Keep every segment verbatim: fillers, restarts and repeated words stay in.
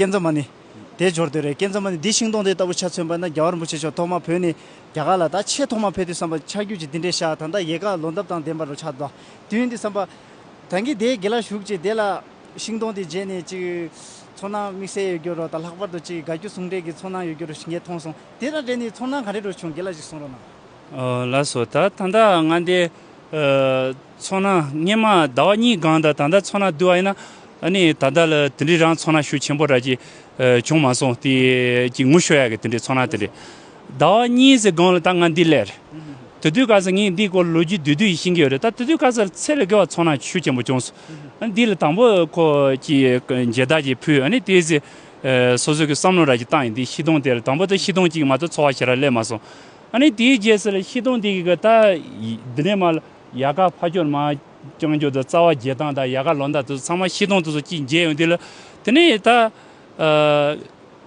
ཀུན་བཟང་མ་ཎི་དེ་འབྱོར་དུས་རེད། ཀུན་བཟང་མ་ཎི་འདི་ཤིང་སྡོང་དེ་ལྟ་བུ་ཆ་མཚོན་པ་ན། རྒྱལ་བ་རིན་པོ་ཆེ་མཆོག་ཐོག་མར་བོད་ནས་རྒྱ་གར་ལ་ད་ཆེས་ཐོག་མར་ཕེབས་དུས་ཙམ་པ་ཆ་རྒྱུས་ཀྱི་འདི་འདྲའི་ཤག་ད་ལྟ་ཡལ་ག་ལོ་འདབ་དང་ལྡན་པ་རུ་ཆགས་འདུག་དུས་ཡུན་འདི་ཙམ་པ་ད་གིན་དེ་དགེ་ལགས་བཞུགས་བྱས་དེ་ལ་ཤིང་སྡོང་དེ་མཇལ་ནས་ཅིག་ཚོར་སྣང་དམིགས་བསལ་ཡོད་རྒྱུ་རོ། ད་ལྷག་པར་དུ་ཅིག་དགའ་སྐྱོ་ཟུང་འབྲེལ་གྱི་ཚོར་སྣང་ཡོད་རྒྱུ་རོ་ཞིག་ངས་མཐོང་སོང་། དེ་དང་འབྲེལ་ནས་ཚོར་སྣང་ག་རེ་རོ་བྱུང་། དགེ་ལགས་ཅིག་གསུང་རོགས་གནང་། ཨོ་ལགས་སོ། ད་ད་ལྟ་ང་འདི་ཨ་ཚོར་སྣང་སྔས་མ་ཟླ་བ་གཉིས་སྒང་དང་ད་ལྟ་ཚོར་སྣང་བསྡུར་བ་ཡིན་ན། ཨ་ནི་ད་ལྟ་ལ་དེ་འདྲའི་རང་ཚོར་སྣང་ཤུགས་ཆེན་པོ་ར་ཅིག་ཨ་བྱུང་མ་སོང་། དེ་ཅིག་ངུ་ཤོར་ཡག་གི་དེ་འདྲའི་ཚོར་སྣང་དེ་འདྲའི་ཟླ་བ་གཉིས་ཙམ་སྒང་ལ་ད་ང་འདི་སླེབས་རེད། དེ་དུས་སྐབས་སུ་ངས་འདིའི་སྐོར་ལོ་རྒྱུས་བསྡུས་བསྡུས་ཤེས་ཀྱི་ཡོད་རེད། ད་དེ་དུས་སྐབས་སུ་ཚད་ལས་བརྒལ་བ་ཚོར་སྣང་ཤུགས་ཆེན་པོ་བྱུང་སོང་། ཨ་ནི་འདི་ལ་དང་པོ་ཁོ་ཅིག་མཇལ་དར་ཅིག་ཕུལ། ཨ་ནི་དེའི་ཚེ་ཨ་སོ་སོ་གི་བསམ་བློ་ར་ཅིག་བཏང་ཡིན། འདི་ཤིང་སྡོང་དེ་ལ་དང་པོ་དེ་ཤིང་སྡོང་གཅིག་མ་གཏོགས་ཚོར་བ་ཞེ་དྲག་སླེབས་མ་སོང་། ཨ་ནི་དེའི་རྗེས་སུ་ལ་ཤིང་སྡོང་འདི་གི་ད་འདི་ནས་མར་ཡལ་ག་ཕར་ཕྱོགས་མར་བརྐྱང་རྒྱུ་དང་རྩ་བ་རྒྱས་སྟངས་དང་ཡལ་ག་ལོ་འདབ་དེ་ཚོ་ཚང་མ་ཤིང་སྡོང་དེ་ཚོ་གཅིག་མཇལ་ཡོང་དུས་ལ། དེ་ནས་ད་ཨ་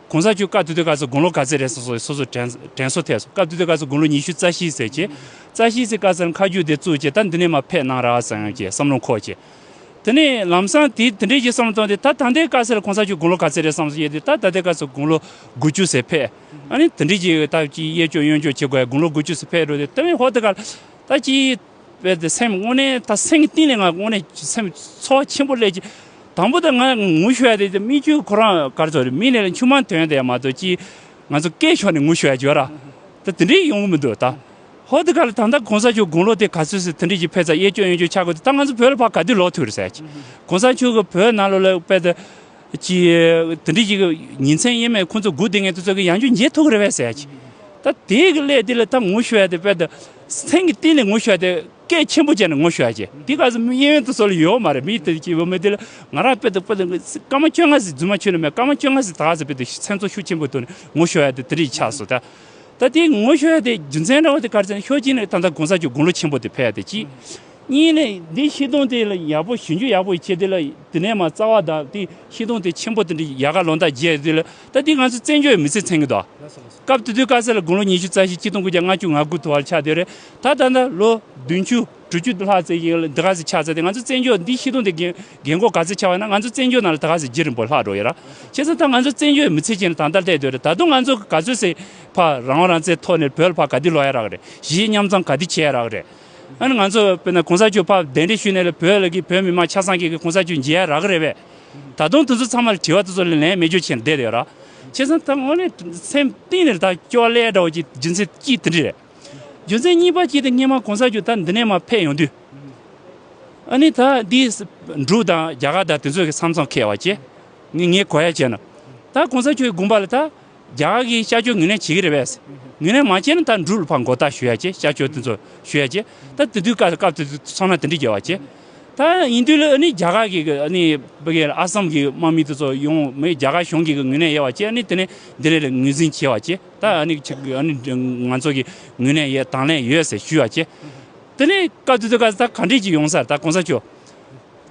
གོང་ས་མཆོག་སྐབས་དེ་དུས་སྐབས་སུ་དགུང་ལོ་ག་ཚོད་རེད་སོང་སོང་སོ་སོ་དྲན་དྲན་གསོ་ཐེབས་སོང་། སྐབས་དེ་དུས་སྐབས་སུ་དགུང་ལོ་ཉི་ཤུ་རྩ་བཞི་ཟེར་གྱི། རྩ་བཞི་ཟེར་སྐབས་སུ་མཁའ་རྒྱུག་དེ་བཙུགས་བྱས་ད་འདི་ནས་མར་ཕེབས་གནང་ར་བསམ་ཡང་བྱས་བསམ་བློ་འཁོར་བྱས། དེ་ནས་ལམ་སང་དེ་དེ་འདྲའི་ཅིག་བསམ་བློ་བཏང་སྟེ། ད་ད་ལྟའི་སྐབས་སུ་ལ་གོང་ས་མཆོག་དགུང་ལོ་ག་ཚོད་རེད་བསམ་སོང་ཡས་དེ། ད་ད་ལྟའི་སྐབས་སུ་དགུང་ལོ་དགུ་བཅུ་ཟེར་ཕེབས། ཨ་ནི་དེ་འདྲའི་ཅིག་ད་ཅིག་གཡས་སྐྱོར་གཡོན་སྐྱོར་བྱེད་དགོས་ཡ། དགུང་ལོ་དགུ་བཅུ་ཟེར་ཕེབས་འགྲོ་དུས་དེ་བས་ཧོ་དེ་ག་ད་ཅིག་དཔེ་དེ་སེམས་དངོས་གནས་ད་སེམས་གཏིང་ནས་ང་དངོས་གནས་སེམས་ཚོར་བ་ཆེན་པོ་སླེབས་ཀྱི། དང་པོ་དེ་ང་ངུ་ཤོར་ཡ་དེ་དེ་མིག་ཆུ་ཁོ་རང་ག་རེ་ཟེར་རེད། མིག་ནས་ལ་མཆི་མ་ཐོན་དེ་ཡ་མ་གཏོགས་ཅིག་ང་ཚོ་སྐད་ཤོར་ནས་ངུ་ཤོར་ཡ་ཅིག་ཡོད་ར། ད་དེ་འདྲའི་ཡོང་གི་མི་འདུག་ད། ཧོ་དེ་ག་ལ་ད་ལྟ་གོང་ས་མཆོག་དགུང་ལོ་དེ་ག་ཚོད་ཟེར་དེ་འདྲའི་ཅིག་ཕེབས་ཚར་གཡས་སྐྱོར་གཡོན་སྐྱོར་ཆགས་དགོས་དེ། ད་ང་ཚོ་བོད་ལ་ཕར་ག་དུས་ལོག་ཐུབ་རེད་ཟེར་ཡ་ཅིག་གོང་ས་མཆོག་གི་བོད་ནང་ལོགས་ལ་དཔེ་དེ་ཅིག་དེ་འདྲའི་ཅིག་ཉིན་མཚན་དབྱེར་མེད་ཁོང་ཚོ་སྒུག་བསྡད་མཁན་དེ་ཚོ་གི་ཡང་བསྐྱར་མཇལ་ཐུབ་ཀྱི་རེད་པས་ཟེར་ཡ་ཅིག་ད་དེ་གི་སླད་དེ་ལ་ད་ངུ་ཤོར་ཡ་དེ་དཔེ་དེ་སེམས་ཀྱི་གཏིང་ནས་ངུ་ཤོར་ཡ་དེ་སྐད་ཆེན་པོ་བྱས་ནས་ངུ་ཤོར་ཡ་ཅིག་དེ་ག་ཚོད་གཡས་གཡོན་དུ་སོགས་ལ་ཡོད་མ་རེད། མི་དེ་ཅིག་ཡོད་མེད་དེ་ལ་ང་རང་དཔེ་དེ་དཔེ་དེ་སྐར་མ་བཅོ་ལྔ་ཟིག་རྫུན་མ་ཁྱོན་ནས་མེད། སྐར་མ་བཅོ་ལྔ་ཟིག་ད་ག་ཚོད་དཔེ་དེ་སེམས་ཚོར་ཤུགས་ཆེན་པོ་ཐོག་ནས་ངུ་ཤོར་ཡ་དེ་དེ་རིགས་ཆགས་སོང་ད། ད་དེ་ངོ་ཤོར་ཡ་དེ་རྒྱུ་མཚན་འདྲ་བོ་དེ་ག་རེ་ཟེར་ན། ཤོད་ཀྱིན་ནས་ད་ལྟ་གོང་ས་མཆོག་དགུང་ལོ་ཆེན་པོ་དེ་ཕེབས་ཡ་དེ་གཅིག་གཉིས་ནས་འདི་ཤིང་སྡོང་དེ་ལ་ཡག་པོ་ཞིབ་འཇུག་ཡག་པོ་བྱས་དེ་ལ་དེ་ནས་མར་རྩ་བ་དང་དེ་ཤིང་སྡོང་དེ་ཆེན་པོ་དེ་འདྲ་ཡལ་ག་ལོ་འདབ་རྒྱས་དེ་ལ་ད་དེ་ང་ཚོ་བཙན་བྱོལ་བའི་མི་ཚེ་ཚན་གྱི་དོ། སྐབས་དེ་དུས་སྐབས་སུ་ལ་དགུང་ལོ་ཉི་ཤུ་རྩ་བཞི་ཆིག་སྟོང་དགུ་བརྒྱ་ལྔ་བཅུ་ང་དགུ་དུ་བར་ཆགས་དེ་རེད། ད་ད་ལྟ་ལོ་བདུན་ཅུ་དྲུག་ཅུ་ལྷག་ཙམ་ཡིན་འདི་ག་ཚོད་ཆགས་ཚར་དེ། ང་ཚོ་བཙན་བྱོལ་འདི་ཤིང་སྡོང་དེ་རྒན་རྒན་གོག་ག་ཚོད་ཆགས་པ་ན། ང་ཚོ་བཙན་བྱོལ་ནང་ལ་ད་ག་ཚོད་བརྒྱུད་རིམ་པ་ལྷག་འགྲོ་ཡོད་ར། བྱས་ཙང་ད་ང་ཚོ་བཙན་བྱོལ་མི་ཚེ་ཅན་ད་ལྟ་སླེབས་སྡོད་རེད། ད་དུང་ང་ཚོ་ག་ཚོད་ཟེར་ཕར་རང་དབང་རང་བཙན་ཐོག་ནས་བོད་ལ་ཕར་ག་དུས་ལོག་ཡ་རག་རེད། གཞིས་མཉམ་ཚང་ག་དུས་བྱེད་ཡ་རག་རེད། ཨ་ནི་ང་ཚོ་དཔེར་ན་གོང་ས་མཆོག་ཕར་གདན་འདྲེན་ཞུས་ནས་ལ་བོད་ལ་གི་བོད་མི་མང་ཆ་ཚང་གི་གི་གོང་ས་མཆོག་མཇལ་ཡ་རག་གི་རེད་པས། ད་དུང་དེ་ཚོ་ཚང་མ་ལ་དྲི་བ་དེ་ཚོ་ལ་ལན་མེད་རྒྱུ་བྱས་ནས་བསྡད་ཡོད་ར། བྱས་ཙང་ད་དངོས་གནས་སེམས་གཏིང་ནས་ད་སྐྱོ་བ་སླེབས་འདྲ་བོ་ཅིག་རྒྱུ་མཚན་གཅིག་དེ་འདྲ་རེད། རྒྱུ་མཚན་གཉིས་པ་གཅིག་དེ་སྔས་མ་གོང་ས་མཆོག་ད་འདི་ནས་མར་ཕེབས་ཡོང་དུས། ཨ་ནི་ད་འདི་འབྲུག་དང་རྒྱ་གར་དང་དེ་ཚོ་གི་ས་མཚམས་ཁེལ་བ་བྱས། ངས་ངས་གོ་ཡ་བྱས་ན། ད་གོང་ས་མཆོག་གི་དགོངས་པ་ལ་ད་རྒྱ་གར་གི་ཤར་ཕྱོགས་ངོས་ལེན་བྱེད་ཀྱི་རེད་པས། ངོས་ལེན་མ་བྱས་ན་ད་འབྲུག་ལ་ཕར་མགོ་བཏགས་ཞུ་ཡ་བྱས། ཤར་ཕྱོགས་དེ་ཚོ་ཞུ་ཡ་བྱས། ད་དེ་དུས་སྐབས་སྐབས་དེ་དུས་ཚོར་སྣང་དེ་འདྲ་རྒྱབ་པ་བྱས། ད་ཡིན་དུས་ལ་ཨ་ནི་རྒྱ་གར་གི་ཨ་ནི་ཕ་གི་ཨ་སམ་གི་དམག་མི་དེ་ཚོ་ཡོང་མི་རྒྱ་གར་གཞུང་གི་ངོས་ལེན་ཡོད་པ་བྱས། ཨ་ནི་དེ་ནས་འདི་ལས་ངོས་འཛིན་བྱས་པ་བྱས། ད་ཨ་ནི་ཅིག་ཨ་ནི་ང་ཚོ་གི་ངོས་ལེན་ཡོད་དང་ལེན་ཡོད་ཟེར་ཞུས་པ་བྱས། དེ་ནས་སྐབས་དེ་དུས་སྐབས་ད་ག་འདྲས་ཅིག་ཡོང་ས་རེད། ད་གོང་ས་མཆོག་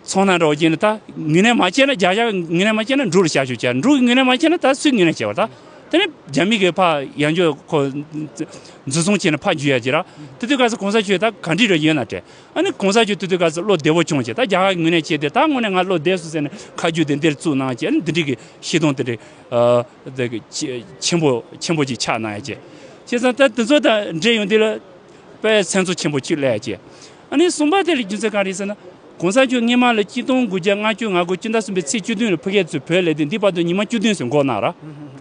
ཚོར་སྣང་འདྲ་བོ་བྱས་ནས་ད་ངོས་ལེན་མ་བྱས་ན་རྒྱ་གར་ངོས་ལེན་མ་བྱས་ན་འབྲུག་ལ་ཤར་ཕྱོགས་བྱས། འབྲུག་གིས་ངོས་ལེན་མ་བྱས་ན་ད་སུས་ངོས་ལེན་བྱས་པ། ད་དེ་ནས་རྒྱ་མི་གིས་ཕར་ཡང་བསྐྱར་ཁོ་འཛིན་བཟུང་བྱས་ནས་ཕར་འཇུ་ཡ་ཅིག་ར། དེ་དུས་སྐབས་སུ་གོང་ས་མཆོག་ད་ག་འདྲས་རེ་ཡོད་ན་དྲན། ཨ་ནི་གོང་ས་མཆོག་དེ་དུས་སྐབས་སུ་བློ་བདེ་བོ་བྱུང་བྱས། ད་རྒྱ་གར་གིས་ངོས་ལེན་བྱས་ཏེ་ད་དངོས་གནས་ང་བློ་བདེ་སོང་ཟེར་ནས་མཁའ་རྒྱུག་དེ་འདིར་བཙུགས་གནང་བྱས། ཨ་ནི་འདི་འདྲས་ཀྱི་ཤིང་སྡོང་དེ་འདྲས་ཨ་དེ་གི་ཆེ་ཆེན་པོ་ཆེན་པོ་ཅིག་ཆགས་གནང་ཡ་བྱས། བྱས་ཙང་ད་དེ་ཚོ་དང་འབྲེལ་ཡོང་དུས་ལ་དཔེ་སེམས་ཚོར་ཆེན་པོ་ཅིག་སླེབས་ཡ་བྱས། ཨ་ནི་གསུམ་པ་དེ་ལ་རྒྱུ་མཚན་ག་རེ་ཟེར་ན། གོང་ས་མཆོག་སྔས་མ་ལ་ཆིག་སྟོང་དགུ་བརྒྱ་ལྔ་བཅུ་ང་དགུ་སྤྱི་ཟླ་གསུམ་པའི་ཚེས་བཅུ་བདུན་ལ་ཕ་གིར་ཚུར་བོད་སླེབས་དུས། འདི་བར་དུ་ཉི་མ་བཅུ་བདུན་ཙམ་འགོར་གནང་ར།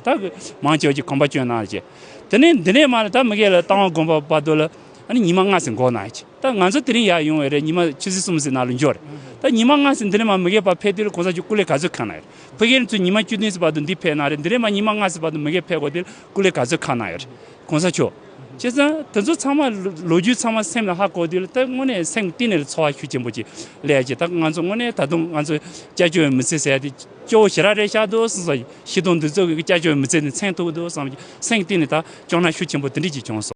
ད་གི་མང་ཆེ་བ་ཅིག་གོམ་པ་བསྐྱོན་གནང་བྱས། དེ་ནས་འདི་ནས་མར་ད་མ་གི་ལ་རྟ་དབང་དགོན་པ་བར་དུ་ལ་ཨ་ནི་ཉི་མ་ལྔ་ཙམ་འགོར་གནང་བྱས། ད་ང་ཚོ་དེ་རིང་ཡར་ཡོང་བའི་རེད། ཉི་མ་ཆུ་ཚོད་གསུམ་ཙམ་ནང་ལ་འབྱོར་རེད། ད་ཉི་མ་ལྔ་ཙམ་འདི་ནས་མར་མ་གི་ཕར་ཕེབས་དུས་ལ་གོང་ས་མཆོག་སྐུ་ལས་ག་ཚོད་ཁག་གནང་ཡོད་རེད། ཕ་གིར་ཚུར་ཉི་མ་བཅུ་བདུན་ཙམ་བར་དུ་འདི་ཕེབས་གནང་རེད། འདི་ནས་མར་ཉི་མ་ལྔ་ཙམ་བར་དུ་མ་གི་ཕེབས་དགོས་དུས་ལ་སྐུ་ལས་ག་ཚོད་ཁག་གནང་ཡོད་རེད། གོང་ས་མཆོག་བྱས་ཙང་དེ་ཚོ་ཚང་མ་ལོ་ལོ་རྒྱུས་ཚང་མ་སེམས་ལ་ལྷག་གོ་དུས་ལ་ད་དངོས་གནས་སེམས་གཏིང་ནས་ཚོར་བ་ཤུགས་ཆེན་པོ་ཅིག་སླེབས་ཀྱི། ད་ང་ཚོ་དངོས་གནས་ད་དུང་ང་ཚོ་སྐྱབས་བཅོལ་བའི་མི་ཚེ་ཟེར་ཡ་དེ་སྐྱོ་བོ་ཞེ་དྲག་རེད་ཤག་འདུག་བསམ་སོང་། ཤིང་སྡོང་འདི་ཚོ་གི་སྐྱབས་བཅོལ་བའི་མི་ཚེ་ནས་མཚོན་ཐུབ་ཀྱི་འདུག་བསམ་གྱི་སེམས་གཏིང་ནས་ད་སྐྱོ་སྣང་ཤུགས་ཆེན་པོ་དེ་འདྲ་ཅིག་བྱུང་སོང་།